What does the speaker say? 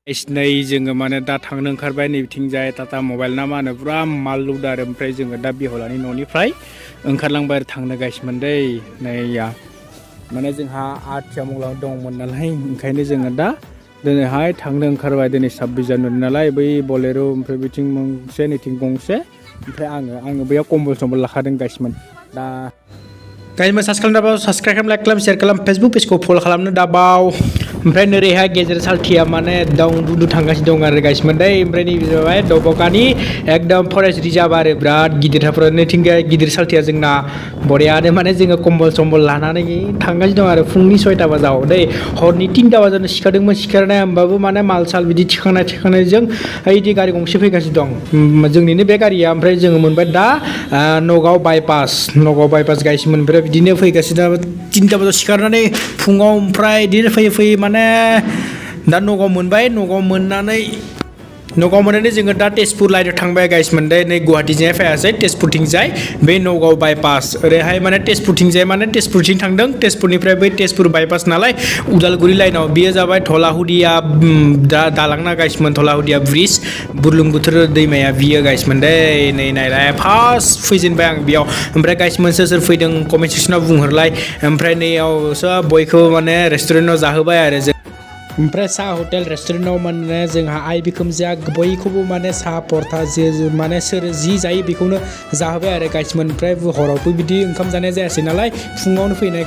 नै जोङो माने दा थांनो ओंखारबाय नैबिथिंजाय टाटा मबाइल ना मा होनो पुरा माल लुदो आरो ओमफ्राय जोङो दा बिहलानि न'निफ्राय ओंखारलांबाय आरो थांनो गाइसमोन दै नैया माने जोंहा 8 मंगलाव दंमोन नालाय ओंखायनो जोङो दा दिनैहाय थांनो ओंखारबाय दिनै 26 जानुवारि नालाय बै बलेर' ओमफ्राय बिथिं मोनसे नैथिं गंसे ओमफ्राय आङो बैयाव कम्बल सम्बल लाखादों गाइसमोन दा गाइसमोन साबस्क्राइब खालाम लाइक खालाम शेयार खालाम फेसबुक पेजखौ फल' खालामनो दाबाव ओमफ्राय नोरैहाय गेजेर सालथिया माने दाउ दुदु थांगासिनो दं आरो गाइसमोन दै ओमफ्राय नैबे जाबाय दब'खानि एकदम फरेस्ट रिजार्भ आरो बिराद गिदिरथार नैथिंजाय गिदिर सालथिया जोंना बरियानो माने जोङो कम्बल सम्बल लानानै थांगासिनो दं आरो फुंनि 6टा बाजाव दै हरनि 3टा बाजानो सिखारदोंमोन सिखारनाया होमबाबो माने माल साल बिदि थिखांनायजों ओइदि गारि गंसे फैगासिनो दं जोंनिनो बे गारिया ओमफ्राय जोङो मोनबाय दा नगाव बायपास गाइसमोन ओमफ्राय बिदिनो फैगासिनो 3टा बाजाव सिखारनानै फुङाव ओमफ्राय बिदिनो फैयै माने दा नगाव मोनबाय नगाव मोननानै जोङो दा तेजपुर लाइनआव थांबाय गाइसमोन दै नै गुवाहाटीजों फैयासै तेजपुरथिंजाय बै नगाव बायपास ओरैहाय माने तेजपुरथिंजाय माने तेजपुरथिं थांदों तेजपुरनिफ्राय बै तेजपुर बायपास नालाय उदालगुरि लाइनाव बेयो जाबाय धलाहुदिया दालांना गाइसमोन धलाहुदिया ब्रिज बुरलुंबुथुर दैमाया बियो गाइसमोन दै नै नायलाय फार्स्ट फैजेनबाय आं बेयाव ओमफ्राय गाइसमोन सोर फैदों कमेन्ट सेक्सनाव बुंहरलाय ओमफ्राय नैयावसो बयखौबो माने रेस्टुरेन्टाव जाहोबाय आरो जों ओमफ्राय साहा हटेल रेस्टुरेन्टाव माने जोंहा आइ बिखोमजोआ बयखौबो माने साहा परथा माने सोर जि जायो बेखौनो जाहोबाय आरो गाइसमोन ओमफ्राय हरावबो बिदि ओंखाम जानाय जायासै नालाय फुङावनो फैनाय